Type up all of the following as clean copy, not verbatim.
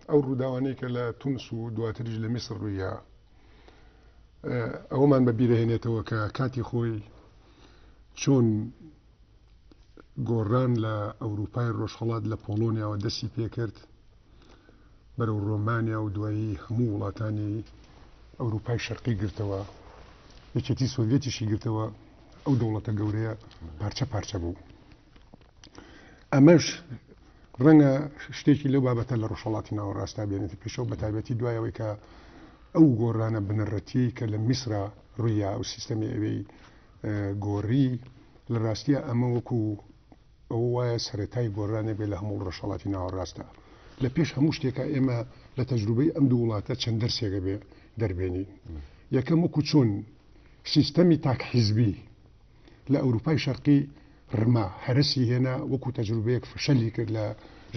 ئەو ڕووداوانەی کە لە تونس و دواتریش لە میسر ڕووییا ئەوەمان بە بیرەهێنێتەوە کە کاتی خۆی چۆن گۆڕان لە ئەوروپای ڕۆژهەڵات لە پۆڵۆنیاوە دەستی پێکرد بەرەو ڕۆمانیا و دوایی هەموو وڵاتانی ئەوروپای شەرقی گرتەوە، یەکێتی سۆڤێتیشی گرتەوە، ئەو دەوڵەتە گەورەیە پارچە پارچە بوو. ئەمەش ڕەنگە شتێکی لەو بابەتە لە ڕۆژهەڵاتی ناوەڕاستا بێنێتە پێشەوە، بە تایبەتی دوای ئەوەی کە ئەو گۆڕانە بنەڕەتیەی کە لە میسرا ڕوویا ئەو سیستەمی ئەوێی گۆڕی، لە ڕاستیا ئەمە وەکو ئەوە وایە سەرەتای گۆڕانێک بێت لە هەموو ڕۆژهەڵاتی ناوەڕاستدا. لە پێش هەموو شتێکا ئێمە لە تەجروبەی ئەم دوو وڵاتە چەند دەرسێک ئەبێ دەربێنین. یەکەم وەکو چۆن سیستەمی تاک حیزبی لە ئەوروپای شەرقی ڕما، هەرەسی هێنا، وەکو تەجروبەیەک فەشەلی کرد لە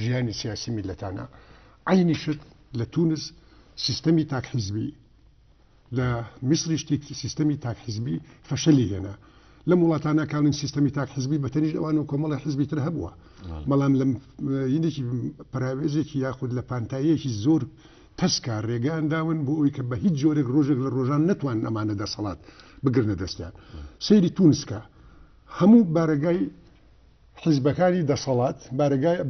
ژیانی سیاسی میللەتانا، عەینی شت لە تونس سیستەمی تاک حیزبی، لە میسریش سیستەمی تاک حیزبی فەشەلی هێنا. لەم وڵاتانە کاڵین سیستەمی تاک حیزبی بە تەنیشت ئەوان و کۆمەڵی حیزبی تر هەبووە، بەڵام لە یینێکی پەراوێزێکی یاخود لە پانتاییەکی زۆر تەسکا رێگەیان داون بۆ ئەوی کە بە هیچ جۆرێک رۆژێک لە رۆژان نەتوانن ئەمانە دەسەڵات بگرنە دەستیان. سەیری تونس کە هەموو بارەگای حیزبەکانی دەسەڵات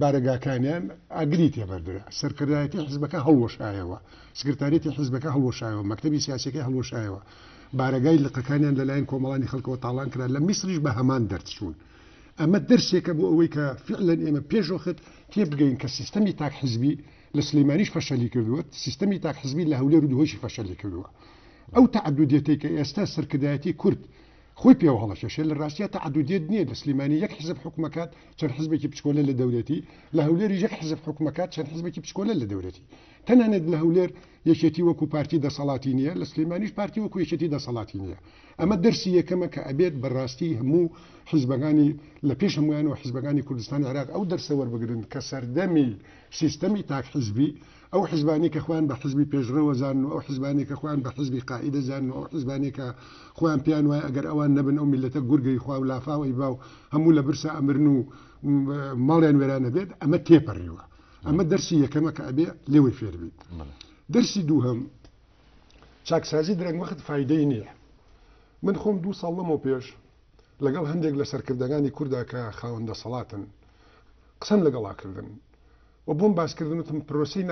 بارەگاکانیان ئاگری تێبەردرا، سەرکردایەتی حیزبەکە هەڵوەشایەوە، سکرتاریەتی حیزبەکە هەڵوەشایەوە، مەکتەبی سیاسیەکەی هەڵوەشایەوە، بارەگای لقەکانیان لەلایەن کۆمەڵانی خەڵکەوە تاڵان کرا، لە میسریش بە هەمان دەرد چوون. ئەمە دەرسێکە بۆ ئەوەی کە فیعلەن ئێمە پێشوەخت تێبگەین کە سیستەمی تاک حیزبی لە سلیمانیش فەشەلی کردووە، سیستەمی تاک حیزبی لە هەولێر و دهۆکیش فەشەلی کردووە. ئەو تەعەدودیەتەی کە ئێستا سەرکردایەتی کورد خۆی پێوە هەڵەکێشێ، لە ڕاستیا تەعەدودیەت نییە، لە سلیمانی یەک حزب حوکمەکات چەند حزبێکی بچکۆلە لە دەورێتی، لە هەولێریش یەک حزب حوکمەکات چەند حزبێکی بچکۆلە لە دەورێتی. تەنانەت لە هەولێر یەکێتی وەکو پارتی دەسەڵاتی نییە، لە سلیمانیش پارتی وەکو یەکێتی دەسەڵاتی نییە. ئەمە دەرسی یەکەمە کە ئەبێت بە ڕاستی هەموو حزبەکانی لە پێش هەموویانەوە حزبەکانی کوردستانی عێراق ئەو دەرسە وەربگرن کە سەردەمی سیستەمی تاک حزبی ئەو حزبانەی کە خۆیان بە حزبی پێشڕەو ئەزانن و ئەو حزبانەی کە خۆیان بە حزبی قائید ئەزانن و ئەو حزبانەی کە خۆیان پێیان وایە ئەگەر ئەوان نەبن ئەو میللەتە گورگ ئەیخوا و لافاو ئەیبا و هەموو لە برسا ئەمرن و ماڵیان وێران ئەبێت، ئەمە تێپەڕیوە. ئەمە دەرسی یەکەمە کە ئەبێ لێوەی فێر بین. دەرسی دووهەم، چاکسازی درەنگوەخت فایدەی نییە. من خۆم دوو ساڵ لەمەو پێش لەگەڵ هەندێک لە سەرکردەکانی کوردا کە خاوەن دەسەڵاتن قسەم لەگەڵا کردن، و بۆم باس کردن وتم پرۆسەی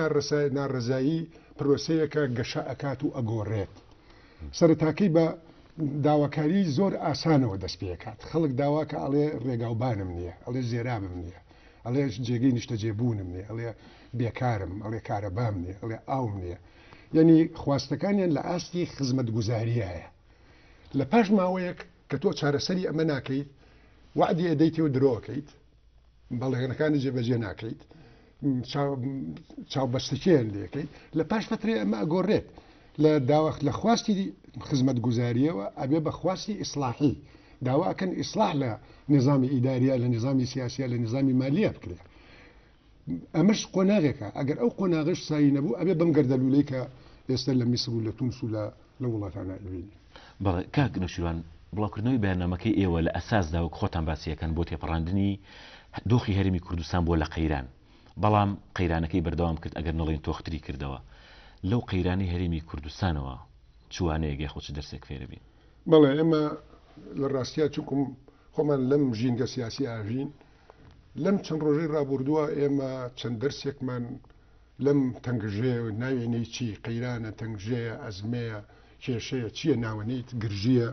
ناڕەزایی پرۆسەیەکە گەشە ئەکات و ئەگۆڕێت. سەرەتاکەی بە داواکاری زۆر ئاسانەوە دەست پێکات. خەڵک داوا کە ئەڵێ ڕێگاوبانم نییە، ئەڵێ زێرابم نییە، ئەڵێ جێگەی نیشتەجێبوونم نییە، ئەڵێ بێکارم، ئەڵێ کارەبام نییە، ئەڵێ ئاوم نییە. یعنی خواستەکانیان لە ئاستی خزمەتگوزاریایە. لە پاش ماوەیەک کە تۆ چارەسەری ئەمە ناکەیت، وەعدی ئەدەیتێ و درۆ ئەکەیت، بەڵێنەکانی جێبەجێ ناکەیت، چاوبەستەکییان لێکەیت، لە پاش فترێ ئەمە ئەگۆڕێت لە داوەخت لە خواستی خزمەتگوزارییەوە ئەبێ بە خواستی ئیسلاحی، داوا ئەکەن ئیسلاح لە نیزامی ئیداریە، لە نیزامی سیاسیە، لە نیزامی مالیە بکرێ. ئەمەش قۆناغێکە، ئەگەر ئەو قۆناغەش سایی نەبوو ئەبێ بەم گەردەلوولەی کە ئێستا لە میسر و لە تونس و لە لە وڵاتانە ئەبینی. بەڵێ کاک نەوشیروان، بڵاوکردنەوەی بەیاننامەکەی ئێوە لە ئەساسدا وەک خۆتان باسی ئەکەن بۆ تێپەڕاندنی دۆخی هەرێمی کوردستان بووە لە قەیران، بەڵام قەیرانەکەی بەردەوام کرد ئەگەر نەڵێین تۆختری کردەوە. لەو قەیرانەی هەرێمی کوردستانەوە چ وانەیەک یاخود چ دەرسێک فێرەبین؟ بەڵێ ئێمە لە ڕاستیا چونکوم خۆمان لەم ژینگە سیاسیە ئەژین، لەم چەند ڕۆژەی ڕابوردووە ئێمە چەند دەرسێکمان لەم تەنگژەیە ناوی نەی چی قەیرانە تەنگژەیە ئەزمەیە کێشەیە چییە ناوەنیت گرژییە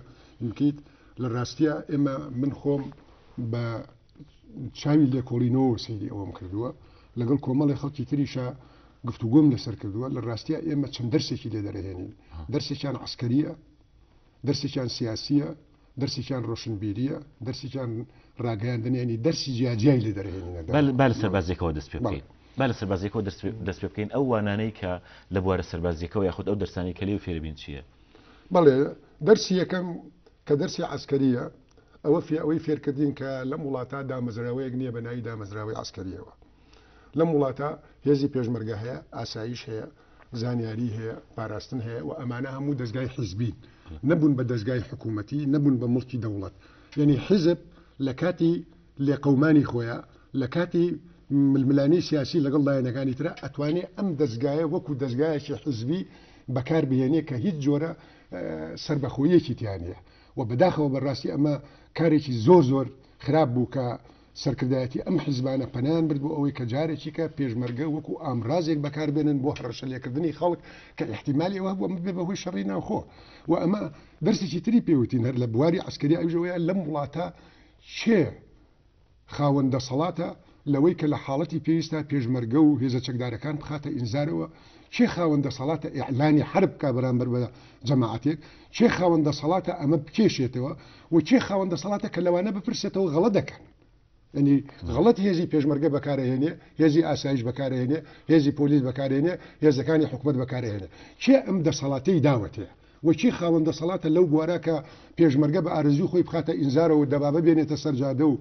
بکەیت لە ڕاستیە ئێمە من خۆم بە چاوی لێکۆڵینەوە سەیری ئەوەم کردووە لەگەڵ کۆمەڵی خەڵکی تریشە گفتوگۆم لەسەر کردووە لە ڕاستیە ئێمە چەند دەرسێکی لێ دەرەهێنین دەرسێکیان عسکەریە دەرسێکیان سیاسیە دەرسێکیان ڕۆشنبیریە دەرسێکیان ڕاگەیاندنە یانی دەرسی جیاجیای لێ دەرهێنینە دەرەوە. با لە سەربازیەکەوە دەست پێ بکەین. با لە سەربازیەکەوە دەست پێ بکەین ئەو وانانەی کە لە بوارە سەربازیەکەوە یاخود ئەو دەرسانەی کە لێو فێربین چییە؟ بەڵێ دەرسی یەکەم کە دەرسی عەسکەریە ئەوە فێ ئەوەی فێرکردین کە لەم وڵاتە دامەزراوەیەک نییە بە ناوی دامەزراوەی عەسکەریەوە. لەم وڵاتە هێزی پێشمەرگە هەیە، ئاسایش هەیە، زانیاری هەیە، پاراستن هەیە و ئەمانە هەموو دەزگای حیزبین، نەبوون بە دەزگای حکوومەتی، نەبوون بە موڵکی دەوڵەت. یەنی حیزب لە کاتی لێقەومانی خۆیا، لە کاتی ململانێی سیاسی لەگەڵ لایەنەکانی ترا ئەتوانێ ئەم دەزگایە وەکو دەزگایەکی حزبی بەکار بهێنێ کە هیچ جۆرە سەربەخۆییەکی تیا نییە و بەداخەوە بەڕاستی ئەمە کارێکی زۆر زۆر خراپ بوو کە سەرکردایەتی ئەم حزبانە پەنایان برد بۆ ئەوەی کە جارێکیکە پێشمەرگە وەکو ئامرازێک بەکاربێنن بۆ هەڕەشە لێکردنی خەڵک کە ئیحتیمالی ئەوە هەبوو ئەمە ببێ بە هۆی شەڕی ناوخۆ و ئەمە دەرسێکی تری پێوتین هەر لە بواری عەسکەری ئەویش ئەوەیە لەم وڵاتە کێ خاوەن دەسەڵاتە لەوەی کە لە حاڵەتی پێویستا پێشمەرگە و هێزە چەکدارەکان بخاتە ئینزارەوە، کێ خاوەن دەسەڵاتە ئیعلانی حەرب بکا بەرامبەر بە جەماعەتێک، کێ خاوەن دەسەڵاتە ئەمە بکێشێتەوە و کێ خاوەن دەسەڵاتە کە لەوانە بپرسێتەوە غەڵەت دەکەن. یەنی غەڵەت هێزی پێشمەرگە بەکارئەهێنێ، هێزی ئاسایش بەکارئەهێنێ، هێزی پۆلیس بەکارئەهێنێ، هێزەکانی حکومەت بەکارئەهێنێ. کێ ئەم دەسەڵاتەی داوەتێ؟ و کێ خاوەن دەسەڵاتە لەو بوارە کە پێشمەرگە بە ئارەزووی خۆی بخاتە ئینزارەوە و دەبابە بێنێتە سەر جادە و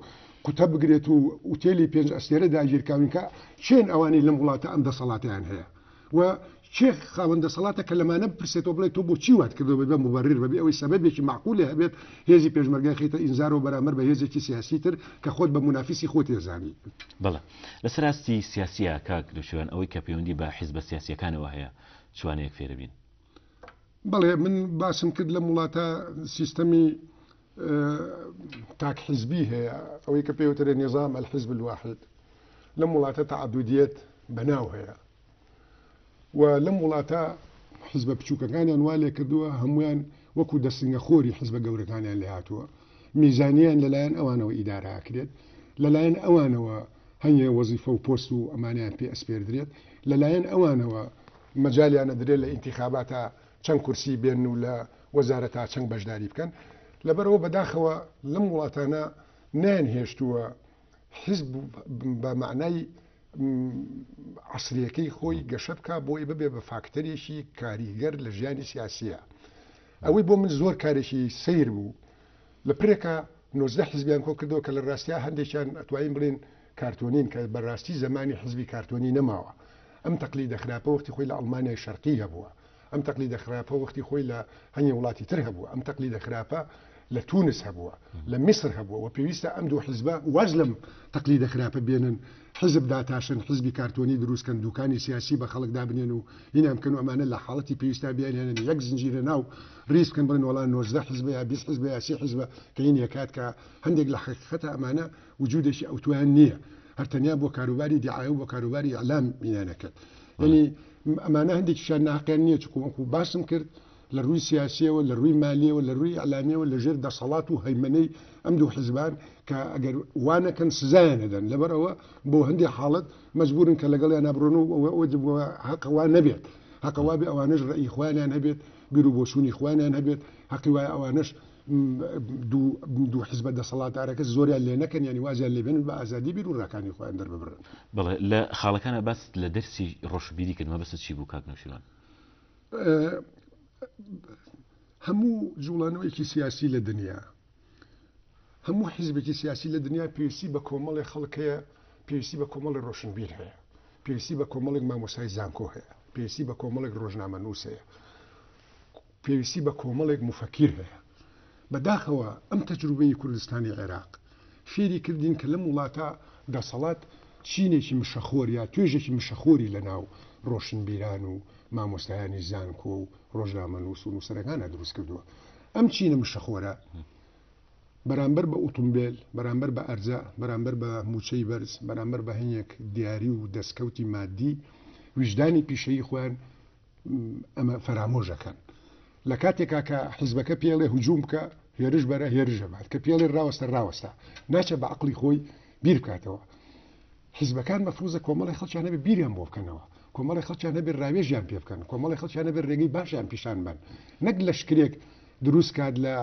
قوتە بگرێت و ئوتێلی پێنج ئەستێرە داگیر کا و کە کێن ئەوانەی لەم وڵاتە ئەم دەسەڵاتەیان هەیە و کێ خاوەن دەسەڵاتە کە لەمانە بپرسێتەوە بڵێ تۆ بۆچی وات کردووە بەبێ موبەریر بەبێ ئەوەی سەبەبێکی مەعقولی هەبێت هێزی پێشمەرگە خەیتە ئینزارەوە بەرامبەر بە هێزێکی سیاسی تر کە خۆت بە مونافیسی خۆت ئەزانی. بەڵێ. لەسەر ئاستی سیاسییە کاک نەوشیروان ئەوەی کە پەیوەندی بە حیزبە سیاسییەکانەوە هەیە چ وانەیەک فێرەبین؟ بەڵێ من باسم کرد لەم وڵاتە سیستەمی تاک حیزبی هەیە ئەوەی کە پێوترێ نظام الحزب الواحد لەم وڵاتە تعددیت بەناو هەیە و لەم وڵاتە حیزبە بچووکەکانیان وا لێ کردووە هەمویان وەکو دەستنگە خۆری حیزبە گەورەکانیان لێ هاتووە میزانیان لەلایەن ئەوانەوە ئیدارە ئەکرێت لەلایەن ئەوانەوە هەنگێ وەزیفە و پۆست و ئەمانیان پێ ئەسپێردرێت لەلایەن ئەوانەوە مەجالیان ئەدرێت لە ئینتیخاباتا چەند کورسی بێنن و لە وەزارەتا چەند بەشداری بکەن لەبەرئەوە بەداخەوە لەم وڵاتانە نەیانهێشتووە حیزب بە مەعنای عەسریەکەی خۆی گەشە بکا بۆی ببێ بە فاکتەرێکی کاریگەر لە ژیانی سیاسیە ئەوەی بۆ من زۆر کارێکی سەیر بوو لە پرێکا 19 حزبیان کۆ کردەوە کە لە ڕاستیا هەندێکیان ئەتوانین بڵێن کارتۆنین کە بەڕاستی زەمانی حزبی کارتۆنی نەماوە. ئەم تەقلیدە خراپە وەختی خۆی لە ئەڵمانیای شەرقی هەبووە. ئەم تەقلیدە خراپە وەختی خۆی لە هەنێ وڵاتی تر هەبووە. ئەم تەقلیدە خراپە لە تونس هەبووە، لە میسر هەبووە و پێویستە ئەم دوو حزبە واز لەم تەقلیدە خراپە بێنن، حزب داتاشن، حزبی کارتۆنی دروست کەن، دوکانی سیاسی بە خەڵک دابنێن و هینان بکەن و ئەمانە لە حاڵەتی پێویستا بیانهێنن یەک زنجیرە ناو ڕیز بکەن بڵێن وەڵا 19 حزبە یا 20 حزبە یا سی حزبە کە هین یەکات کە هەندێک لە حەقیقەتە ئەمانە وجودێکی ئەوتۆیان نییە هەر تەنیا بۆ کاروباری دیعایە و بۆ کاروباری ئیعلام مینانە کرد یعنی ئەمانە هەندێکیشیان ناحەقیان نییە چونکو وەکو باسم کرد لە ڕووی سیاسیەوە لە ڕووی مالیەوە لە ڕووی ئیعلامیەوە لە ژێر دەسەڵات و هەیمەنەی ئەم دوو حزبان کە ئەگەر وا نەکەن سزایان ئەدەن لەبەر ئەوە بۆ هەندێک حاڵەت مەجبورن کە لەگەڵیان بڕۆن و ئەوە حەقە وا نەبێت حەقە وا بێ ئەوانەش ڕەئی خۆیانیان هەبێت بیر و بۆچوونی خۆیانیان هەبێت حەقی وایە ئەوانەش دوو حزبە دەسەڵاتدارەکە زۆریان لێ نەکەن یانی وازیان لێ بێنن بە ئازادی بیر و ڕاکانی خۆیان دەرببڕن. بەڵێ لە خاڵەکانا باست لە دەرسی ڕۆشنبیری کرد مەبەستت چی بوو کاک نەوشیروان؟ هەموو جوڵانەوەیەکی سیاسی لە دنیا هەموو حیزبێکی سیاسی لە دنیا پێویستی بە کۆمەڵێ خەڵک هەیە پێویستی بە کۆمەڵی ڕۆشنبیر هەیە پێویستی بە کۆمەڵێک مامۆستای زانکۆ هەیە پێویستی بە کۆمەڵێک ڕۆژنامەنووس هەیە پێویستی بە کۆمەڵێک موفەکیر هەیە. بە داخەوە ئەم تەجروبەی کوردستانی عێراق فێری کردین کە لەم وڵاتە دەسەڵات چینێکی مشەخۆر یا توێژێکی مشەخۆری لە ناو ڕۆشنبیران و مامۆستایانی زانکۆ و ڕۆژنامەنووس و نووسەرەکانا دروست کردووە. ئەم چینە مشەخۆرە بەرامبەر بە ئوتومبێل، بەرامبەر بە ئەرزە، بەرامبەر بە مووچەی بەرز، بەرامبەر بە هەنێک دیاری و دەستکەوتی مادی، ویژدانی پیشەیی خۆیان ئەمە فەرامۆش ئەکەن لە کاتێکا کە حیزبەکە پێڵێ هجوم بکە هێرش بەرە هێرش ئەبات کە پێڵێ ڕاوەستە ڕاوەستە ناچێت بە عقلی خۆی بیر بکاتەوە حیزبەکان مەفروزە کۆمەڵی خەڵکیان هەبێ بیریان بۆ بکەنەوە کۆمەڵی خەڵکیان هەبێ ڕاوێژیان پێ بکەن کۆمەڵی خەڵکیان هەبێ ڕێگەی باشیان پیشان بەن نەک لەشکرێک دروست کات لە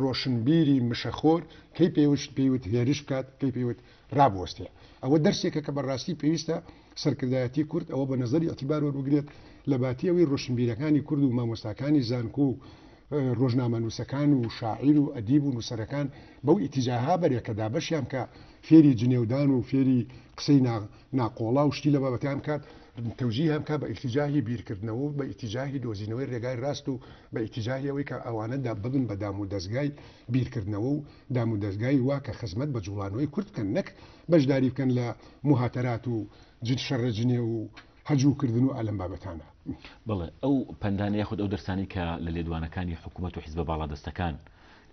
ڕۆشنبیری مشەخۆر کەی پێوشت پێیوت هێرش بکات کەی پێیوت ڕابوەستێ. ئەوە دەرسێکە کە بەڕاستی پێویستە سەرکردایەتی کورد ئەوە بە نەزەری ئیعتیبار وەربگرێت لە باتی ئەوەی ڕۆشنبیرەکانی کورد و مامۆستاکانی زانکۆ و ڕۆژنامەنووسەکان و شاعیر و ئەدیب و نووسەرەکان بەو ئیتیجاهە بەرێ کە دابەشیان بکا فێری جنێودان و فێری قسەی ناقۆڵا و شتی لە بابەتیان بکات. تەوجیهیان بکا بە ئیتیجاهی بیرکردنەوە و بە ئیتیجاهی دۆزینەوەی رێگای راست و بە ئیتیجاهی ئەوەی کە ئەوانە ببن بە دام و دەزگای بیرکردنەوە و دام و دەزگای وا کە خزمەت بە جوڵانەوەی کورد بکەن نەک بەشداری بکەن لە موهاتەرات و جن شەڕە جنێو و هەجوو کردن و ئا لەم بابەتانە. بەڵێ، ئەو پەندانە یاخود ئەو دەرسانەی کە لە لێدوانەکانی حکوومەت و حیزبە باڵادەستەکان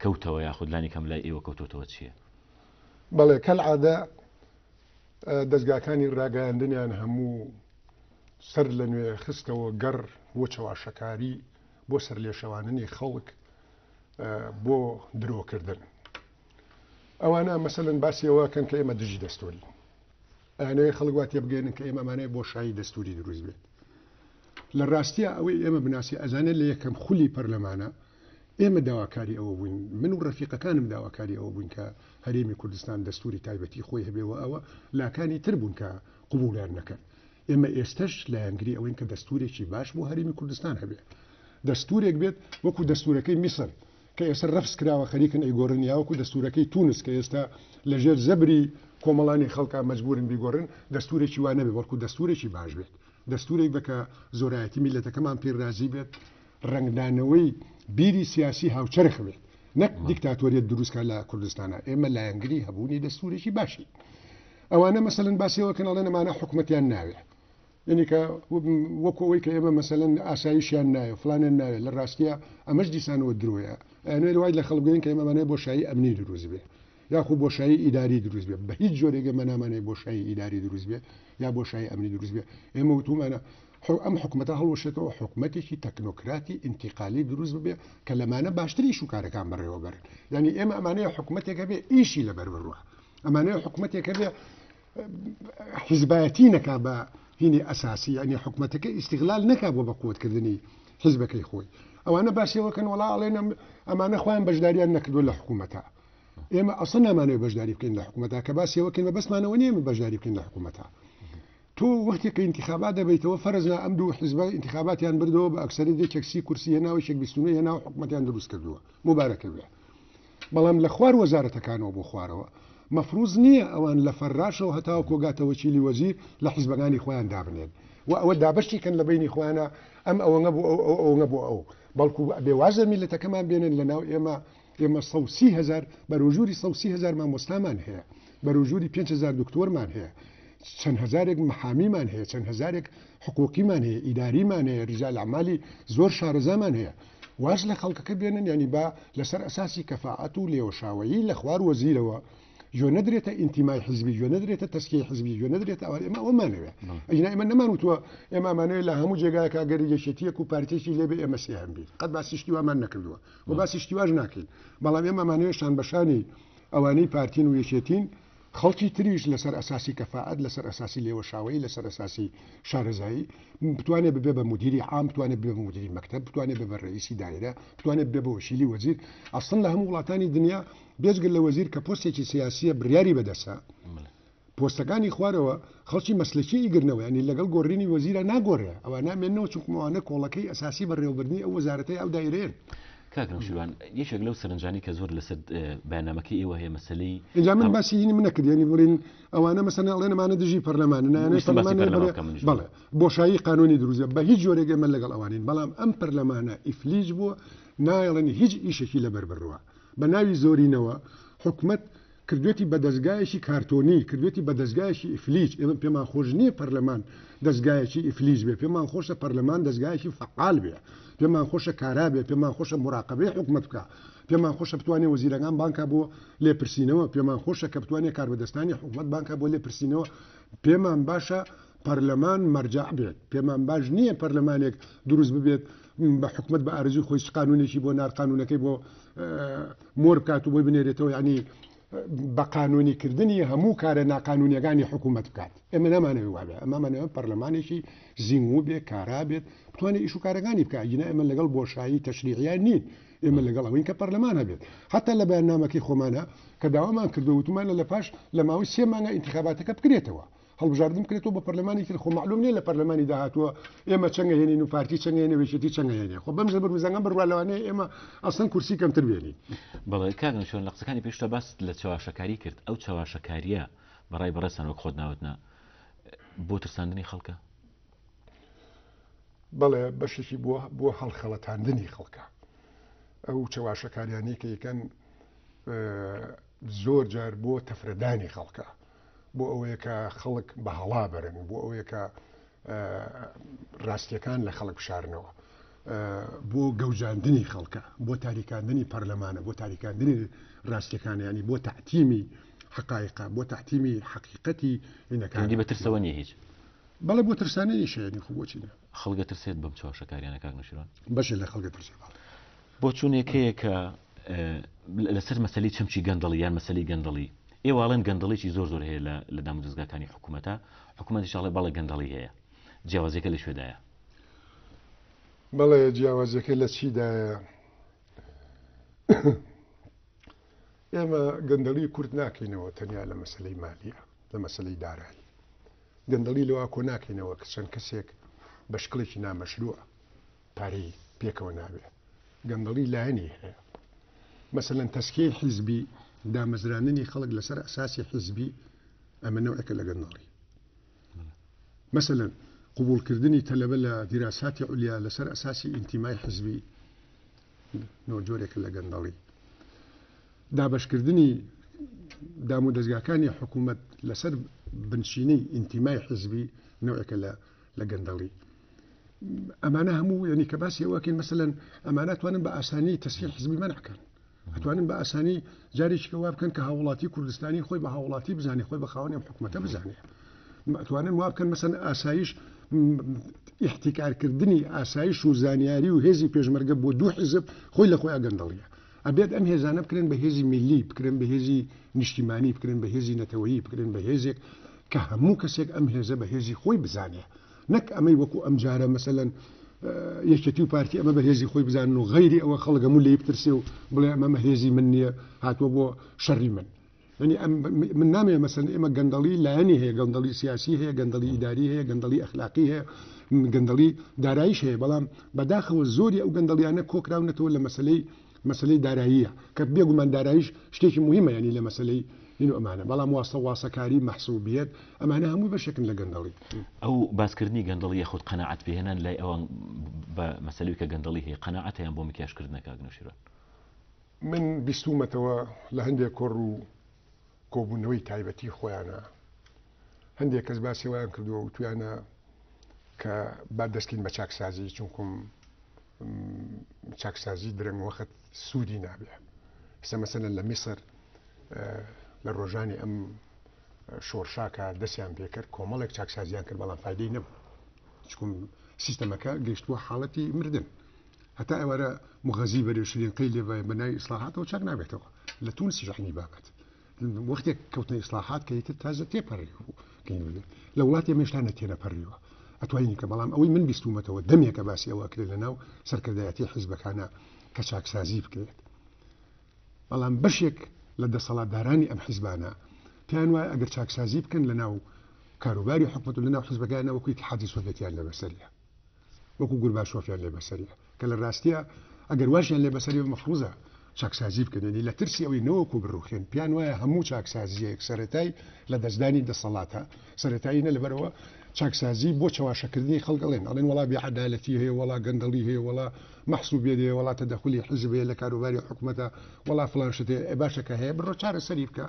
کەوتەوە یاخود لانی کەم لای ئێوە کەوتۆتەوە چییە؟ بەڵێ، کەلعادە دەزگاکانی ڕاگەیاندنیان هەموو سەر لە نوێ خستەوە گەڕ بۆ چەواشەکاری، بۆ سەرلێشەواننی خەڵک، بۆ درۆکردن. ئەوانە مەسەلەن باسی ئەوە کەن کە ئێمە دژی دەستوورین. ئەیانەوێ خەڵک وا تێبگەیەنن کە ئێمە ئەمانەوێ بۆشایی دەستووری دروست بێت. لە ڕاستیا ئەوەی ئێمە بناسی ئەزانێت لە یەکەم خولی پەرلەمانە ئێمە داواکاری ئەوە بووین، من و ڕەفیقەکانم داواکاری ئەوە بووین کە هەرێمی کوردستان دەستووری تایبەتی خۆی هەبێ و ئەوە لاکانی تر بوون کە قبوڵیان نەکرد. ئێمە ئێستەش لایەنگری ئەوەین کە دەستوورێکی باش بۆ هەرێمی کوردستان هەبێ. دەستوورێک بێت وەکو دەستوورەکەی میسر کە ئێستا ڕەفز کراوە خەریکن ئەیگۆڕن یا وەکو دەستوورەکەی تونس کە ئێستا لەژێر زەبری کۆمەڵانی خەڵکا مەجبوورن بیگۆڕن، دەستوورێکی وا نەبێ بەڵکو دەستوورێکی باش بێت. دەستوورێک بێ کە زۆرایەتی میللەتەکەمان پێی ڕازی بێت، ڕەنگدانەوەی بیری سیاسی هاوچەرخ بێت نەک دیکتاتۆریەت دروست کا لە کوردستانا. ئێمە لایەنگری هەبوونی دەستوورێکی باشین. ئەوانە مەسەلەن باسی ئەوە کەن ئەڵێن ئەمانە حکومەتیان ناوێ. یعنی کە وەکو ئەوەی کە ئێمە مەسەلەن ئاسایشیان ناوێ فلانیان ناوێ لە ڕاستیە ئەمەش دیسانەوە درۆیە. ئەیانەوێت وای لە خەڵک بگەین کە ئێمە ئەمانەوێ بۆشایی ئەمنی دروست بێ یاخو بۆشایی ئیداری دروست بێ. بە هیچ جۆرێک ئێمە نامانەوێ بۆشایی ئیداری دروست بێ یا بۆشایی ئەمنی دروست بێ. ئێمە وتومانە ئەم حکومەتە هەڵوەشێتەوە حکومەتێکی تەکنۆکراتی ئینتیقالی دروست ببێ کە لەمانە باشتر ئیش و کارەکان بەڕێوە بەرن. یعنی ئێمە ئەمانەیە حکومەتێک هەبێ ئیشی لەبەر بڕوا، ئەمانەیە حکومەتێک هەبێ حیزبایەتی نەکا بە هینی ئەساسی، یعنی حکومەتەکە ئیستیغلال نەکا بۆ بە قوتکردنی حیزبەکەی خۆی. ئەوانە باسیەوەکەن وەڵا ئەڵێن ئەمانە خۆیان بەشداریان نەکردووە لە حکوومەتە. ئێمە ئەسڵ نامانەوێت بەشداری بکەین لە حکوومەتە، کە باسیەوەکەین مەبەستمانەوە نییە ئێمە بەشداری بکەین لە حکوومەتە. تۆ وەختێک کە ئینتیخابات دەبەیتەوە فەرز نا ئەم دوو حیزبە ئینتیخاباتیان بردەوە بە ئەکسەریەت یەکێک 30 کورسی هێناوە یەکێک 29 هێناوە حکومەتیان دروست کردووە موبارەکە بێ بەڵام لە خوار وەزارەتەکانەوە بۆ خوارەوە مەفروز نییە ئەوان لە فەراشەوە هەتاوە کۆگاتە وەکیلی وەزیر لە حیزبەکانی خۆیان دابنێن و ئەوە دابەشی کەن لە بینی خۆیانە ئەم ئەوەنگە بۆ ئەو ئەو ئەوەنگە بۆ ئەو بەڵکو بێ واز لە میللەتەکەمان بێنن لە ناو ئێمە ئێمە 130 هەزار بەرەوژووری 130 هەزار مامۆستامان هەیە بەرەوژووری 5000 دکتۆرمان هەیە چەند هەزارێک محامیمان هەیە چەند هەزارێک حقوقیمان هەیە ئیداریمان هەیە ریجال ئەعمالی زۆر شارەزامان هەیە واز لە خەڵکەکە بێنن یعنی با لەسەر ئەساسی کەفاعەت و لێوەشاوەیی لە خوار وەزیرەوە گوێ نەدرێتە ئینتیمای حزبی گوێ نەدرێتە تەسکیەی حزبی گوێ نەدرێتە ئەوان ئێمە ئەوەمانەوێ ئەگینا ئێمە نەمان وتووە ئێمە ئەمانەوێ لە هەموو جێگایەکا گەر یەکێتیەک و پارتێکی لێبێ ئێمە سێهەم بین قەت باسی شتی وامان نەکردووە و باسی شتی واش ناکەین بەڵام ئێمە ئەمانەوێ شان بەشانی ئەوانەی پارتین و یەکێتین خەڵکی تریش لەسەر ئەساسی کەفائەت، لەسەر ئەساسی لێوەشاوەیی، لەسەر ئەساسی شارەزایی بتوانێت ببێ بە مودیری عام، بتوانێت ببێ بە مودیری مەکتەب، بتوانێت ببێ بە رەئیسی دایرە، بتوانێت ببێ بە وەکیلی وەزیر. ئەسڵەن لە هەموو وڵاتانی دنیا بێجگە لە وەزیر کە پۆستێکی سیاسییە بڕیاری بەدەستە، پۆستەکانی خوارەوە خەڵکی مەسلەکی ئیگرنەوە، یانی لەگەڵ گۆڕینی وەزیرا ناگۆڕێ، ئەوانە ئەمێننەوە چونکم ئەوانە کۆڵەکەی ئەساسی بەڕێوەبردنی ئەو وەزارەتەی ئەو دایرەیەن. کاک نەوشیروان یەکێک لەو سەرنجانەی کە زۆر لەسەر بەیاننامەکەی ئێوە هەیە مەسەلەی ئینجا من باسی هینی من نەکرد یعنی بڵین ئەوانە مەسەلەن ئەڵێن ئەمانە دژی پەرلەمانن نایانەوێت ویستم باسی پەرلەمان پەرلەمان بڵێ بکەم منیش بەڵێ بۆشایی قانونی دروست بە هیچ جۆرێک ئێمە لەگەڵ ئەوانین بەڵام ئەم پەرلەمانە ئیفلیج بووە نایەڵێن هیچ ئیشێکی لەبەر بڕوا بە ناوی زۆرینەوە حکومەت کردوێتی بە دەزگایەکی کارتۆنی، کردوێتی بە دەزگایەکی ئیفلیج، ئێمە پێمان خۆش نییە پەرلەمان دەزگایەکی ئیفلیج بێ، پێمان خۆشە پەرلەمان دەزگایەکی فەعال بێ، پێمان خۆشە کارا بێ، پێمان خۆشە موراقەبەی حکومەت بکا، پێمان خۆشە بتوانێ وەزیرەکان بانگ کا بۆ لێپرسینەوە، پێمان خۆشە کە بتوانێ کاربەدەستانی حکومەت بانگ کا بۆ لێپرسینەوە، پێمان باشە پەرلەمان مەرجەع بێت، پێمان باش نییە پەرلەمانێک دروست ببێت بە حکومەت بە ئارەزووی خۆی چ قانونێکی بۆ نار قانونەکەی بۆ مۆر بکات و بۆی بنێرێتەوە یعنی بە قانونی کردنی هەموو کارە ناقانونیەکانی حکوومەت بکات ئێمە نامانەوێت وابێ ئەمامانەوە پەرلەمانێکی زیندوو بێ کارا بێت بتوانێت ئیش و کارەکانی بکات ئەگینا ئێمە لەگەڵ بۆشایی تەشریعیان نین ئێمە لەگەڵ ئەوەین کە پەرلەمان هەبێت حتا لە بەیاننامەکەی خۆمانە کە داوامان کردو وتمانە لە پاش لە ماوەی سێ مانگە ئینتخاباتەکە بکرێتەوە هەڵبژاردن بکرێتەوە بە پەرلەمانی تر خۆ مەعلوم نییە لە پەرلەمانی داهاتووە ئێمە چەنگە هێنین و پارتی چەنگە هێنێ و یەکێتی چەنگە هێنێ خۆ بەم زەبر وزەنگە بڕوا لەوانەیە ئێمە ئەسڵەن کورسی کەمتر بێنین. بەڵێ کاک نەوشیروان لە قسەکانی پێشووتا باست لە چەواشەکاری کرد ئەو چەواشەکارییە بە ڕای بەڕێزتان وەک خۆت ناوت نا بۆ ترساندنی خەڵکە؟ بەڵێ بەشێکی بۆ بۆ هەڵخەڵەتاندنی خەڵکە ئەو چەواشەکاریانەی کە یکەن زۆر جار بۆ تەفرەدانی خەڵکە بۆ ئەوەیە کە خەڵک بە هەڵا بەرن بۆ ئەوەیە کە ڕاستیەکان لە خەڵک بشارنەوە بۆ گەوجاندنی خەڵکە بۆ تاریکاندنی پەرلەمانە بۆ تاریکاندنی ڕاستیەکان ینی بۆ تەعتیمی حقایقە بۆ تەعتیمی حەقیقەتی ئینەکانی بە ترسەوە نیە هیچ بەڵێ بۆ ترسانەیشە یعنی خۆ بۆچی نا خەڵک ئەترسێت بەم چەواشەکاریانە کاک نەوشیروان؟ بەشێ لە خەڵک ئەترسێ بەڵێ. بۆچوونێک هەیە کە لەسەر مەسەلەی چەمکی گەندەڵی یان مەسەلەی گەندەڵی ئێوە ئەڵێن گەندەڵیی زۆر زۆر هەیە لە لە دامودەزگاکانی حکوومەتە حکوومەتیش ئەڵێ بەڵێ گەندەڵی هەیە جیاوازیەکە لە کوێدایە؟ بەڵێ جیاوازیەکە لە چیدایە؟ ئێمە گەندەڵی کورت ناکەینەوە تەنیا لە مەسەلەی مالیە لە مەسەلەی دارایی گەندەڵی لەوە کۆ ناکەینەوە کە چەند کەسێک بە شکڵێکی نامەشروع پارەی پێکەوە ناوێ. گەندەڵی لایەنی هەیە. مەسەلەن تەزکیەی حیزبی، دامەزراندنی خەڵک لەسەر ئەساسی حیزبی ئەمە نەوعێکە لە گەندەڵی. مەسەلەن قبوڵکردنی تەلەبە لە دیراساتی عولیا لەسەر ئەساسی ئینتیمای حیزبی نۆ جۆرێکە لە گەندەڵی. دابەشکردنی دامودەزگاکانی حکوومەت لەسەر بنچینەی ئینتیمای حیزبی نەوعێکە لە لە گەندەڵی. ئەمانە هەموو یعنی کە باسی ئەوەکەین مەسەلەن ئەمانە توانن بە ئاسانی تەسفیە حیزبی مەنع کەن ئەتوانن بە ئاسانی جارێکی کە وا بکەن کە هاوڵاتی کوردستانی خۆی بە هاوڵاتی بزانێ خۆی بە خاوەنی ئەم حکوومەتە بزانێ ئەتوانن وا بکەن مەسەن ئاسایش احتیکارکردنی ئاسایش و زانیاری و هێزی پێشمەرگە بۆ دوو حیزب خۆی لە خۆی گەندەڵیە ئەبێت ئەم هێزانە بکرێن بە هێزی میللی، بکرێن بە هێزی نیشتیمانی، بکرێن بە هێزی نەتەوەیی، بکرێن بە هێزێک کە هەموو کەسێک ئەم هێزە بە هێزی خۆی بزانێ، نەک ئەمەی وەکو ئەمجارە مەسەلەن یەکێتی و پارتی ئەمە بە هێزی خۆی بزانن و غەیری ئەوە خەڵک هەموو لێی بترسێ و بڵێ ئەمە هێزی من نییە هاتووە بۆ شەڕی من. یعنی ئەم من نامەوێ مەسەلەن ئێمە گەندەڵی لایەنی هەیە گەندەڵی سیاسی هەیە گەندەڵی ئیداری هەیە گەندەڵی ئەخلاقی هەیە گەندەڵی داراییش هەیە بەڵام بەداخەوە زۆری ئەو گەندەڵیانە کۆکراونەتەوە لە مەسلەی مەسلەی داراییە کە بێگومان داراییش شتێکی مهمە ینی لە مەسلەی این و ئەمانە بەڵام واستە واسەکاری مەحسوبیەت ئەمانە هەموو بەشێکن لە گەندەڵی. ئەو باسکردنی گەندەڵی یاخود قەناعەت پێهێنان لای ئەوان بە مەسەلەی کە گەندەڵی هەیە قەناعەتە یان بۆ مکیاژکردنە کاک نەوشیروان؟ من بیستوومەتەوە لە هەندێک کۆڕ و کۆبوونەوەی تایبەتی خۆیانە هەندێک کەس باسی وایان کردووە وتویانە کە با دەستکەین بە چاکسازی چونکم چاکسازی درەنگ وەخت سوودی نابێ ئێستا مەسەلەن لە میسر لە ڕۆژانی ئەم شۆرشاکە دەستیان پێکرد کۆمەڵێک چاکسازیان کرد بەڵام فیدەی نەبوو چکم سیستەمەکە گەشتووە حاڵەتی مردن هەتا ئێوارە موغەزی بەرێ و شرینقەی لێ بایە بە ناوی ئیسلاحاتەوە چاک نابێتەوە. لە تونسیش عەینی بابەت. وەختێک کەوتنە ئیسلاحات کە ئیتر تازە تێپەڕی لە وڵاتی ئێمە هێشتا نەتێنەپەڕیوە. ئەتوانین کە بەڵام ئەوەی من بیستوومەتەوە دەمێکە باسی ئەوە ئەکرێت لە ناو سەرکردایەتی حیزبەکانە کە چاکسازی بکرێت. بەڵام بەشێک لە دەسەڵاتدارانی ئەم حیزبانە پێیان وایە ئەگەر چاکسازی بکەن لە ناو کاروباری حکومەت و لە ناو حیزبەکانە وەکو ئیتحادی سۆڤێتیان لێ بەسەریە. وەکو گورباشۆفیان لێ بەسەریە کە لە ڕاستیا ئەگەر واشیان لێ بەسەریە مەفروزە چاکسازی بکەن یعنی لە ترسی ئەوەی نەوەکو بڕوخێن پیان وایە هەموو چاکسازیەک سەرەتای لە دەستدانی دەسەڵاتە سەرەتایی نە لەبەرەوە چاکسازی بۆ چەواشەکردنی خەڵک ئەڵێن ئەڵێن وەڵا بێعەدالەتی هەیە وەڵا گەندەڵی هەیە وەڵا مەحسوبیەت هەیە وەڵا تەدەخولی حیزب هەیە لە کاروباری حکومەتە وەڵا فڵان شت هەیە ئێ باشە کە هەیە بڕۆ چارەسەری بکە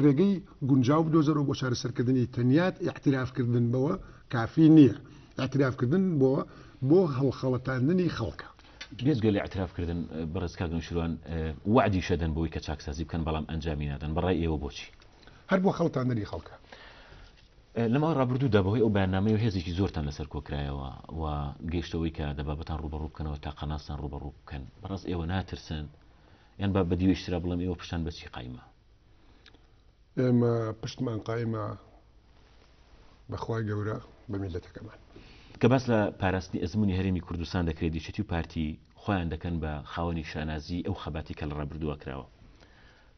ڕێگەی گونجاو بدۆزەرەوە بۆ چارەسەرکردنی تەنیات ئیعترافکردن بەوە کافی نییە ئیعتراف کردن بۆ بۆ هەڵخەڵەتاندنی خەڵکە. بێجگە لە ئیعتراف کردن بەڕێز کاک نەوشیروان وەعدیش ئەدەن بەوەی کە چاکسازی بکەن بەڵام ئەنجامی نادەن بەڕای ئێوە بۆچی؟ هەر بۆ خەڵتاندنی خەڵکە. لە ماوەی ڕابردوودا بەهۆی ئەو بەیاننامەیەوە هێزێکی زۆرتان لەسەر کۆکرایەوە و گەیشتە ئەوەی کە دەبابەتان ڕووبەڕوو بکەنەوە تا قەناستان ڕووبەڕوو بکەن بەڕاست ئێوە ناترسن یان با بە دیوێکی ترا بڵێم ئێوە پشتان بە چی قایمە؟ ئێمە پشتمان قایمە بە خوای گەورە بە میللەتەکەمان. کە باس لە پاراستنی ئەزموونی هەرێمی کوردستان دەکرێت، یەکێتی و پارتی خۆیان دەکەن بە خاوەنی شانازیی ئەو خەباتەی کە لە ڕابردووە کراوە.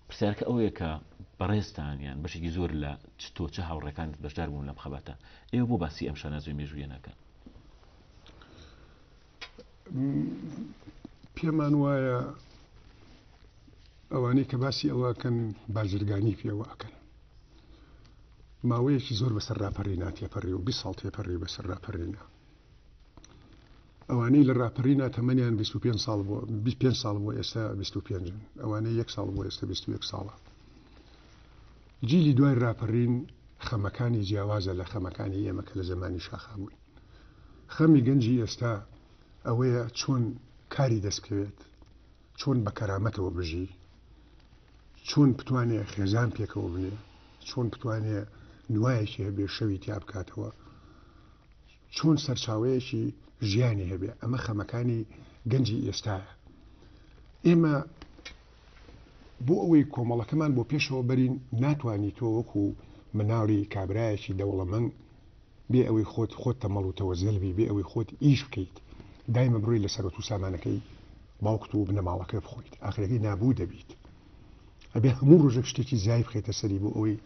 پرسیارەکە ئەوەیە کە بەڕێزتان یان بەشێکی زۆر لە چ تۆ چ هاوڕێکانت بەشدار بوون لەم خەباتە، ئێوە بۆ باسی ئەم شانازییە مێژوویە ناکەن؟ پێمان وایە ئەوانەی کە باسی ئەوە ئەکەن بازرگانی پێوە ئەکەن. ماوەیەکی زۆر بەسەر راپەڕینا تێپەڕی و 20 ساڵ تێپەڕی بەسەر راپەڕینا. ئەوانەی لە ڕاپەڕینا تەمەنیان 25 ساڵ بووە، 25 ساڵ بووە ئێستا 25ن، ئەوانەی یەک ساڵ بووە ئێستا 21 ساڵە. جیلی دوای ڕاپەڕین خەمەکانی جیاوازە لە خەمەکانی ئێمە کە لە زەمانی شاخا بووین. خەمی گەنجی ئێستا ئەوەیە چۆن کاری دەست بکەوێت، چۆن بە کەرامەتەوە بژی، چۆن بتوانێ خێزان پێکەوە بنێ، چۆن بتوانێ نوایەکی هەبێ شەوی تیا بکاتەوە، چۆن سەرچاوەیەکی ژیانی هەبێ، ئەمە خەمەکانی گەنجی ئێستایە. ئێمە بۆ ئەوەی کۆمەڵەکەمان بۆ پێشەوە بەرین ناتوانی تۆ وەکو مناڵی کابرایەکی دەوڵەمەند بێ ئەوەی خۆت خۆت تەمەڵ و تەوەزەل بی، بێ ئەوەی خۆت ئیش بکەیت، دایمە بڕۆی لە سەرۆت و سامانەکەی باوکت و بنەماڵەکەت بخۆیت، ئاخرەکەی نابوود دەبیت. ئەبێ هەموو ڕۆژێک شتێکی زیای بخەیتە سەری بۆ ئەوەی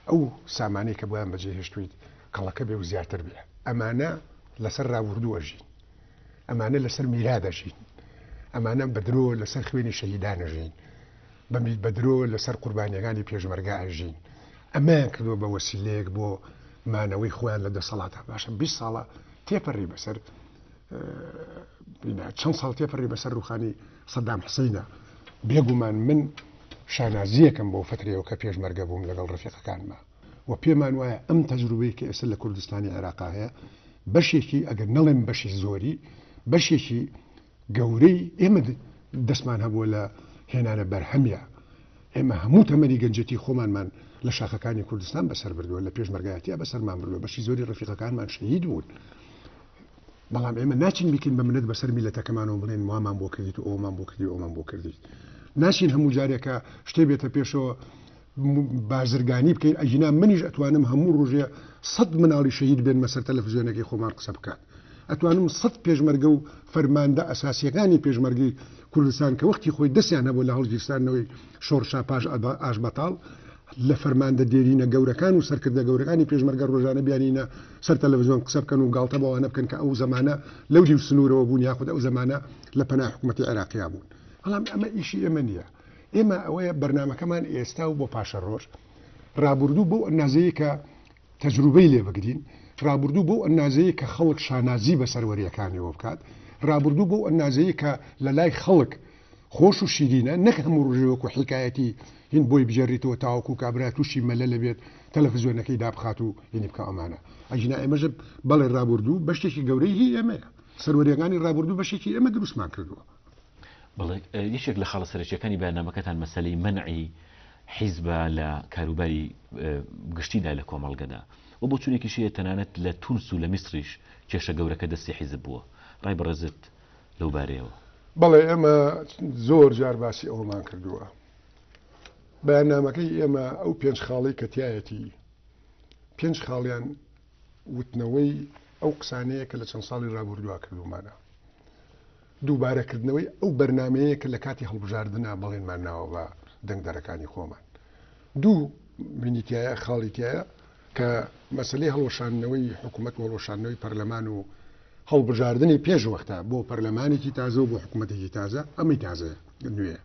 ئەو سامانەی کە بۆیان بەجێ هێشتوویت کەڵەکە بێ و زیاتر بێ. ئەمانە لەسەر ڕابوردوو ئەژین، ئەمانە لەسەر میرات ئەژین، ئەمانە بە درۆ لەسەر خوێنی شەهیدان ئەژین، بە درۆ لەسەر قوربانیەکانی پێشمەرگە ئەژین. ئەمەیان کردووە بە وەسیلەیەک بۆ مانەوەی خۆیان لە دەسەڵاتە. باشە 20 ساڵە تێپەڕی بەسەر چەند ساڵ تێپەڕی بەسەر ڕوخانی سەدام حسینە. بێگومان من شانازیەکەم بۆ فترەیەوە کە پێشمەرگە بووم لەگەڵ ڕەفیقەکانما و پێمان وایە ئەم تەجروبەی کە ئێستا لە کوردستانی عێراقا هەیە بەشێکی ئەگەر نەڵێم بەشی زۆری بەشێکی گەورەی ئێمە دەستمان هەبووە لە هێنانە بەرهەمیا. ئێمە هەموو تەمەنی گەنجێتی خۆمانمان لە شاخەکانی کوردستان بەسەر بردووە، لە پێشمەرگایەتیا بەسەرمان بردووە، بەشی زۆری ڕەفیقەکانمان شەهید بوون. بەڵام ئێمە ناچین بیکەین بە منەت بەسەر میلەتەکەمانەوە بڵێن وامان بۆ کردیت و ئەومان بۆ کردی و ئەومان بۆ کردیت. ناچین هەموو جارێکە شتێ بێتە پێشەوە بازرگانی بکەین، ئەگینا منیش ئەتوانم هەموو ڕۆژێ سەد مناڵی شەهید بێنمە سەر تەلەفزیۆنەکەی خۆمان قسە بکات. ئەتوانم سەد پێشمەرگە و فەرماندە ئەساسیەکانی پێشمەرگەی کوردستان کە وەختی خۆی دەستیان هەبوو لە هەڵگیرساندنەوەی شۆڕشا پاش ئاشبەتاڵ لە فەرماندە دێرینە گەورەکان و سەرکردە گەورەکانی پێشمەرگە ڕۆژانە بیانینە سەر تەلەفزیۆن قسە بکەن و گاڵتە بەوانە بکەن کە ئەو زەمانە لەو دیو سنوورەوە بوون یاخود ئەو زەمانە لە پەنا حکوومەتی عێراقیا بوون. بەڵام ئەمە ئیشی ئێمە نییە. ئێمە ئەوەیە بەرنامەکەمان ئێستا و بۆ پاشەڕۆژ ڕابوردوو بەو ئەندازەیە کە تەجروبەی لێ بگرین، ڕابوردوو بەو ئەندازەیە کە خەڵک شانازی بە سەروەرییەکانیەوە بکات، ڕابوردوو بەو ئەندازەیە کە لە لای خەڵک خۆش و شیرینە، نەک هەموو ڕۆژێ وەکو حیکایەتی هین بۆی بگێڕیتەوە تاوەکو کابرا تووشی مەلەل بێت تەلەفزیۆنەکەی دابخات و هینی بکا ئەمانە. ئەگینا ئێمەش بەڵێ ڕابوردوو بەشێکی گەورەی هی ئێمەیە، سەروەرییەکانی ڕابوردوو بەشێکی ئێمە دروستمان کردووە. بەڵێ، یەکێک لە خاڵە سەرەکییەکانی بەیاننامەکەتان مەسەلەی مەنعی حیزبە لە کاروباری گشتیدا لە کۆمەڵگەدا و بۆچوونێکیش هەیە تەنانەت لە تونس و لە میسریش کێشە گەورەکە دەستی حیزب بووە. ڕای بەڕێزت لەو بارەیەوە؟ بەڵێ، ئێمە زۆر جار باسی ئەوەمان کردووە. بەیاننامەکەی ئێمە ئەو پێنج خاڵەی کە تیایەتی، پێنج خاڵیان وتنەوەی ئەو قسانەیە کە لە چەند ساڵی ڕابوردووە کردوومانە. دووبارەکردنەوەی ئەو بەرنامەیە کە لە کاتی هەڵبژاردنا بەڵێنمان ناوە بە دەنگدەرەکانی خۆمان. دوو مینی تایە، خاڵی تایە کە مەسەلەی هەڵوەشاندنەوەی حکوومەت و هەڵوەشاندنەوەی پەرلەمان و هەڵبژاردنی پێش وەختە بۆ پەرلەمانێکی تازە و بۆ حکوومەتێکی تازە، ئەمەی تازەیە، نوێیە.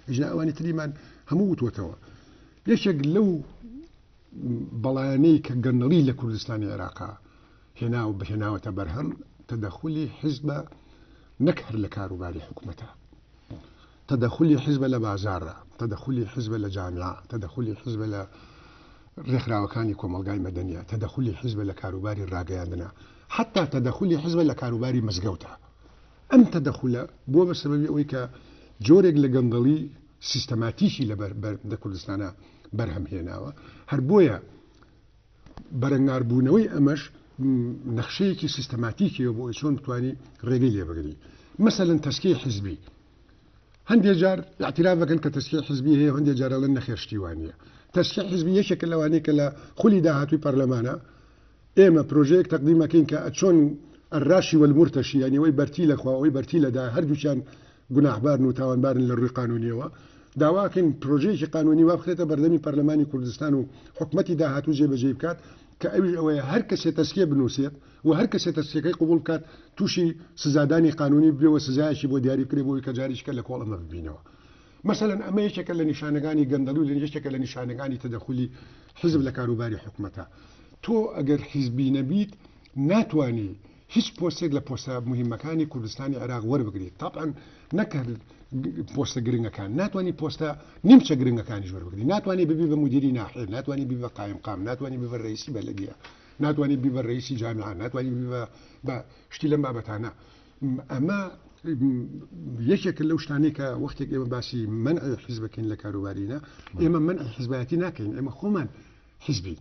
ئیجنا ئەوانی تریمان هەموو وتووەتەوە. یەکێک لەو بەڵایانەی کە گەندەڵی لە کوردستانی عێراقا هێنا و هێناوەتە بەرهەم، تەدەخولی حیزبە نەک هەر لە کاروباری حکومەتە، تەدەخولی حیزبە لە بازاڕە، تەدەخولی حیزبە لە جامیعە، تەدەخولی حیزبە لە ڕێکخراوەکانی کۆمەڵگای مەدەنیە، تەدەخولی حیزبە لە کاروباری ڕاگەیاندنە، حەتا تەدەخولی حیزبە لە کاروباری مزگەوتە. ئەم تەدەخولە بووە بە سەبەبی ئەوەی کە جۆرێک لە گەندەڵی سیستەماتیکی لە لە کوردستانا بەرهەم هێناوە. هەر بۆیە بەرەنگاربوونەوەی ئەمەش نەخشەیەکی سیستەماتیکیە بۆ ئەوەی چۆن بتوانی ڕێگەی لێ بگری. مەسەلەن تەسکیەی حیزبی هەندێ جار ئیعتراف دەکەن کە تەسکیەی حیزبی هەیە، هەندێ جار ئەڵێن نەخێر شتی وا نییە. تەسکیەی حیزبی یەکێکە لەوانەی کە لە خولی داهاتووی پەرلەمانە ئێمە پرۆژەیەک تەقدیم ئەکەین کە چۆن الراشی والمرتشی یانی ئەوەی بەرتیلە خوا ئەوەی بەرتیلە دا هەردووکیان گوناحبارن و تاوانبارن لە ڕووی قانونیەوە، داوا ئەکەین پرۆژەیەکی قانونی وا بخرێتە بەردەمی پەرلەمانی کوردستان و حکومەتی داهاتوو جێبەجێی بکات کە ئەویش ئەوەیە هەر کەسێ تەزکیە بنووسێت و هەر کەسێ تەزکیەکەی قبوڵ بکات تووشی سزادانی قانونی ببێ و سزایەکی بۆ دیاری بکرێ بۆ ئەوەی کە جارێکیکە لە کۆڵ ئەمە ببینەوە. مەسەلەن ئەمە یەکێکە لە نیشانەکانی گەندەڵی و یەکێکە لە نیشانەکانی تەدەخولی حیزب لە کاروباری حکومەتە. تۆ ئەگەر حیزبی نەبیت ناتوانی. هیچ پۆستێک لە پۆستە موهیمەکانی کوردستانی عێراق وەربگریت، تەبعەن نەک هەر پۆستە گرنگەکان، ناتوانی پۆستە نیمچە گرنگەکانیش وەربگری، ناتوانی ببی بە مودیری ناحیە، ناتوانی ببی بە قایمقام، ناتوانی ببی بە رەئیسی بەلەدیە، ناتوانی ببی بە رەئیسی جامیعە، ناتوانی ببی بە شتی لەم بابەتانە. ئەمە یەکێکە لەو شتانەی کە وەختێک ئێمە باسی مەنعی حیزبەکەین لە کاروبارینە، ئێمە مەنعی حیزبایەتی ناکەین، ئێمە خۆمان حیزبین.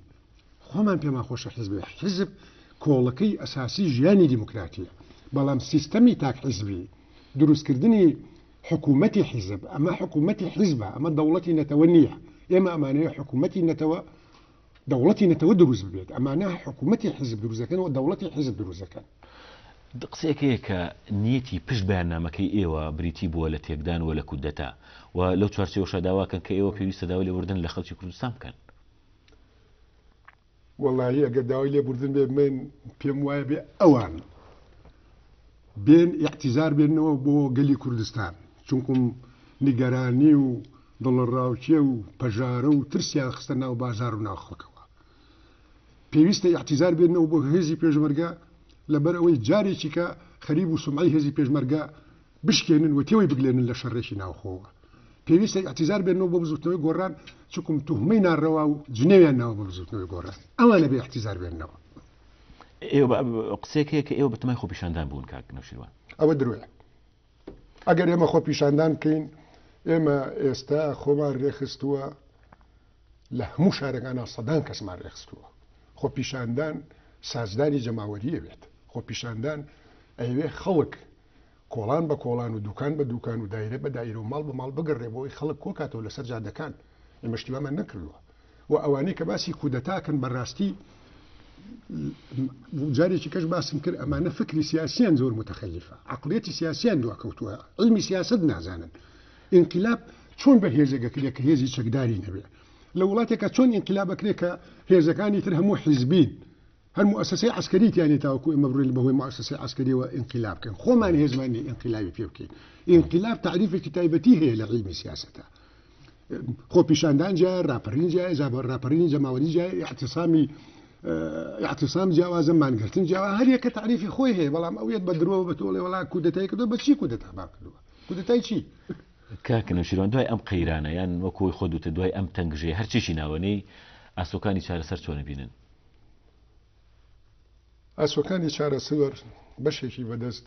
خۆمان پێمان خۆشە حیزب بێ. حیزب کۆڵەکەی ئەساسی ژیانی دیموکراتییە. بەڵام سیستەمی تاک حیزبی، دروستکردنی حکوومەتی حیزب، ئەمە حکوومەتی حیزبە، ئەمە دەوڵەتی نەتەوە نییە. ئێمە ئەمانەوێ حکوومەتی نەتەوە، دەوڵەتی نەتەوە دروست ببێت. ئەمانە حکوومەتی حیزب دروست دەکەن و دەوڵەتی حیزب دروست دەکەن. قسەیەک هەیە کە نیەتی پشت بەیاننامەکەی ئێوە بریتی بووە لە تێکدان و لە کودەتا و لەو چوارچێوەشا داوا کەن کە ئێوە پێویستە داوای لێبوردن لە خەڵکی کوردستان بکەن. وەڵاهی ئەگەر داوای لێبوردن بێ من پێم وایە بێ ئەوان بێن ئیعتیزار بێنەوە بۆ گەلی کوردستان چونکم نیگەرانی و دڵەڕاوکێ و پەژارە و ترسیان خستە ناو بازار و ناو خەڵکەوە پێویستە ئیعتیزار بێنەوە بۆ هێزی پێشمەرگە لەبەر ئەوەی جارێکی کە خەریب و سومعەی هێزی پێشمەرگە بشکێنن و تێوەی بگلێنن لە شەڕێکی ناوخۆوە. پێویستە ئیعتیزار بێننەوە بۆ بزوتنەوەی گۆڕان، چونکم توهمەی ناڕەوا و جنێویان ناوە بە بزوتنەوەی گۆڕان. ئەوان ئەبێ ئیعتیزار بێننەوە. ئێوە بە قسەیەک هەیە کە ئێوە بەتەمای خۆپیشاندان بوون کاک نەوشیروان. ئەوە درۆیە. ئەگەر ئێمە خۆپیشاندان بکەین، ئێمە ئێستا خۆمان رێکخستووە، لە هەموو شارەکانا سەدان کەسمان رێکخستووە. خۆپیشاندان سازدانی جەماوەری ئەوێت. خۆپیشاندان ئەیەوێ خەڵک کۆڵان بە کۆڵان و دوکان بە دوکان و دایرە بە دایرە و ماڵ بە ماڵ بگەڕێ بۆ ئەوەی خەڵک کۆکاتەوە لەسەر جادەکان. ئێمە شتی وامان نەکردووە و ئەوانەی کە باسی کودەتا کەن بەڕاستی جارێکی کەش باسم کرد ئەمانە فکری سیاسیان زۆر متەخەلیفە، عەقڵیەتی سیاسیان دواکەوتووە، عیلمی سیاسەت نازانن. ئینقلاب چۆن بە هێزێک ئەکرێ کە هێزی چەکداری نەبێ؟ لە وڵاتێکا چۆن ئینقلاب ئەکرێ کە هێزەکانی تر هەموو حیزبین؟ هەر موئەسەسەی عەسکەری تیا نیە تاوەکو ئێمە بڕۆین بەهۆی موئەسەسەی عەسکەریەوە ئینقیلاب بکەین خۆمان هێزمان نیە ئینقیلابی پێ بکەین ئینقیلاب تەعریفێکی تایبەتی هەیە لە عیلمی سیاسەتە خۆپیشاندان جیایە راپەرین جیایە زابە راپەرینی جەماوەری جیایە اعتصامی اعتصام جیاوازە مانگرتن جیاوە هەر یەکە تەعریفی خۆی هەیە بەڵام ئەو یەت بە درۆوە بە تۆڵێ وەڵا کودەتای کردووە بە چی کودەتا با کردووە کودەتای چی کاک نەوشیروان دوای ئەم قەیرانە یان وەکو خۆت وتت دوای ئەم تەنگژەیە هەرچیشی ناوەنێی ئاسۆکانی چارەسەر چۆن ئەبینن؟ ئاسۆکانی چارەسەر بەشێکی بەدەست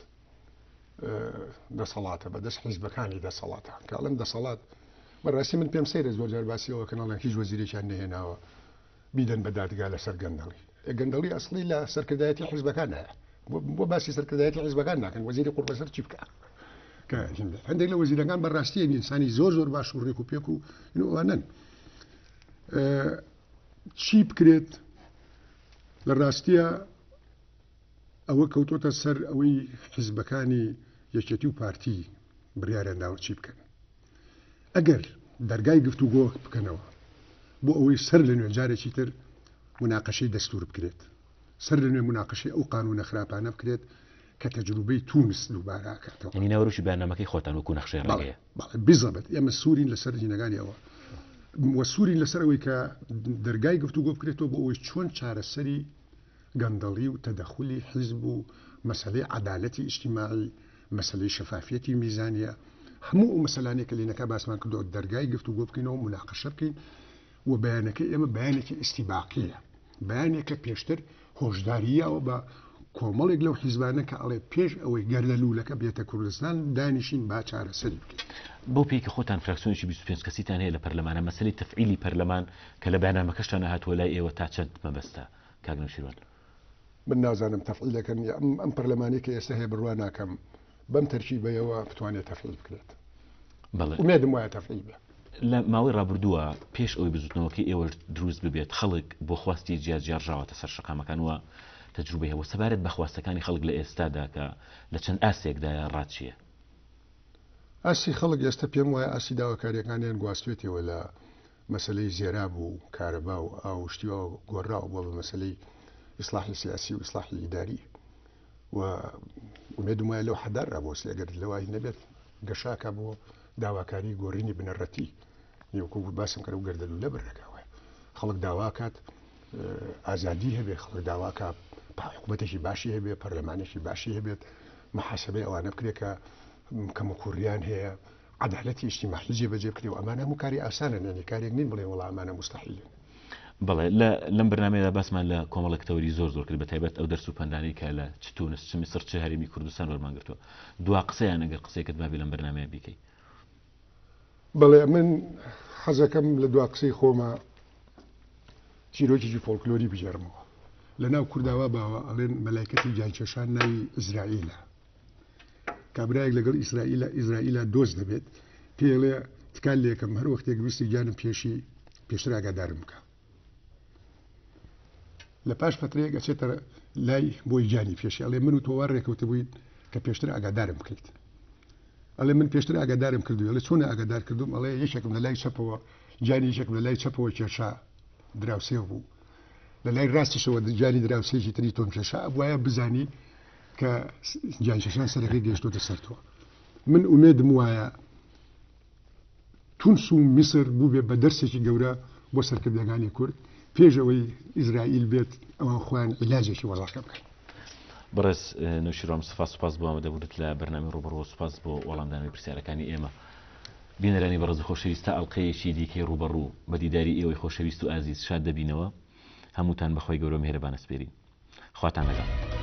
دەسەڵاتە، بەدەست حیزبەکانی دەسەڵاتە. کە ئەڵێم دەسەڵات، بەڕاستی من پێم سەیرە زۆر جار باسی ئەوە کەن ئەڵێن هیچ وەزیرێکیان نەهێناوە بیدەن بە دادگا لەسەر گەندەڵی. گەندەڵی ئەسڵی لە سەرکردایەتی حیزبەکان هەیە. بۆ باسی سەرکردایەتی حیزبەکان ناکەن وەزیری قوڕبەسەر چی بکە؟ کە هەندێک لە وەزیرەکان بەڕاستی ئینسانی زۆر زۆر باش و ڕێک و پێک و ئەوانن. چی بکرێت؟ لە ڕاستییا ئەوە کەوتۆتە سەر ئەوەی حیزبەکانی یەکێتی و پارتی بڕیاریان داوە چی بکەن. ئەگەر دەرگای گفتوگۆ بکەنەوە بۆ ئەوەی سەر لە نوێ جارێکی تر مناقەشەی دەستور بکرێت، سەر لە نوێ مناقەشەی ئەو قانونە خراپانە بکرێت کە تەجروبەی تونس دووبارە ئەکاتەوە. یانی ناوەرۆکی بەیاننامەکەی خۆتان وەکو نەخشەی ڕێگەیە. بەڵێ بیزەبت ئێمە سوورین لەسەر هینەکانی ئەوە و سوورین لەسەر ئەوەی کە دەرگای گفتوگۆ بکرێتەوە بۆ ئەوەی چۆن چارەسەری گەندەڵی و تەدەخولی حیزب و مەسەلەی عەدالەتی ئیجتیماعی، مەسەلەی شەفافیەتی میزانیە، هەموو ئەو مەسەلانەی کە لینەکە باسمان کردووە دەرگای گفتوگۆ بکەینەوە موناقەشە بکەین و بەیانەکەی ئێمە بەیانێکی ئیستیباقییە، بەیانێکە پێشتر هۆشداری یاوە بە کۆمەڵێک لەو حیزبانە کە ئەڵێ پێش ئەوەی گەردەلوولەکە بێتە کوردستان دانیشین با چارەسەری بکەین. بەو پێی کە خۆتان فراکسیۆنێکی 25 کەسیتان هەیە لە پەرلەمانە، مەسەلەی تەفعیلی پەرلەمان کە لە بەیاننامەکەشتانا هاتووە لای ئێوە تا چەند مەبەستە کاک نەوشیروان؟ من نازانم تەفعیلەکەن یا ئەم پەرلەمانەی کە ئێستا هەیە بڕوا ناکەم بەم تەرکیبەیەوە بتوانێت تەفعیل بکرێت. بەڵێ. ئومێدم وایە تەفعیل بێ. لە ماوەی ڕابردووە پێش ئەوەی بزوتنەوەکەی ئێوەش دروست ببێت خەڵک بۆ خواستی جیا جیا ڕژاوەتە سەر شەقامەکان و تەجروبەی هەبووە سەبارەت بە خواستەکانی خەڵک لە ئێستادا کە لە چەند ئاستێکدایە ڕات چییە؟ ئاستی خەڵک ئێستا پێم وایە ئاستی داواکارییەکانیان گواستوێتەوە لە مەسەلەی زێراب و کارەبا و ئاو و شتی وا گۆڕاوە بووە بە مەسەلەی ئیسڵاحی سیاسی و ئیسڵاحی ئیداری و ئومێدم وایە لەو حەدار ڕابوەستێ ئەگەر لەوای نەبێت گەشاکە بۆ داواکاری گۆڕینی بنەڕەتی وەکو باسم کرد و گەردەلوولە بەرەکەوە خەڵک داواکات ئازادی هەبێ خەڵک داواکە. حکوومەتێکی باشی هەبێ، پەرلەمانێکی باشی هەبێت، محاسبەی ئەوانە بکرێت کە کەموکوڕیان هەیە، عەدالەتی ئیجتیماعی جێبەجێ بکرێ و ئەمانە هەموو کاری ئاسانن، یانی کارێک نین بڵێن وەڵا ئەمانە موستەحیلن. بەڵێ، لە لەم بەرنامەیەدا باسمان لە کۆمەڵێک تەوەری زۆر زۆر کرد، بە تایبەت ئەو دەرس و پەندانەی کە لە چ تونس، چ میسر، چ هەرێمی کوردستان وەرمان گرتووە. دوا قسە یان ئەگەر قسەیەکت مابێ لەم بەرنامەیە بیکەی. بەڵێ، من حەزەکەم لە دوا قسەی خۆما چیرۆکێکی فۆلکلۆری بگێڕمەوە. لە ناو کوردا وا باوە ئەڵێن مەلایکەتی گیانکێشان ناوی عیزرائیلە. کابرایەک لەگەڵ ئیسرائیلە ئیزرائیلا دۆست دەبێت پێڵێ تکان لێکم هەر وەختێک ویستی گیانم پێشی پێشتر ئاگادارم بکە لە پاش فترەیەک ئەچێتە لای بۆی گیانی پێشی ئەڵێ من و تۆ وا ڕێکەوتبووین کە پێشتر ئاگادارم بکەیت ئەڵێ من پێشتر ئاگادارم کردووی ئەڵێ چۆن ئاگادار کردوم ئەڵێ یەکێکم لە لای چەپەوە گیانی یەکێکم لە لای چەپەوە کێشا دراوسێ بوو لە لای ڕاستیشەوە گیانی دراوسێکی تری تۆم کێشا ئەبوایە بزانی کە گیانکێشان سەرەکەی گەیشتۆتە سەر تۆ. من ئومێدم وایە تونس و میسر بووبێ بە دەرسێکی گەورە بۆ سەرکردەکانی کورد پێش ئەوەی ئیسرائیل بێت ئەوان خۆیان عیلاجێکی وەزعەکە بکەن. بەڕێز نەوشیروان مستەفا سوپاس بۆ ئامادەبوونت لە بەرنامەی ڕووبەڕوو سوپاس بۆ وەڵامدانەوەی پرسیارەکانی ئێمە. بینەرانی بەڕێز و خۆشەویست تا ئەڵقەیەکی دیکەی ڕووبەڕوو بە دیداری ئێوەی خۆشەویست و ئازیز شاد دەبینەوە. هەمووتان بە خوای گەورە و میهرەبان ئەسپێرین. خواتان لەگەڵ.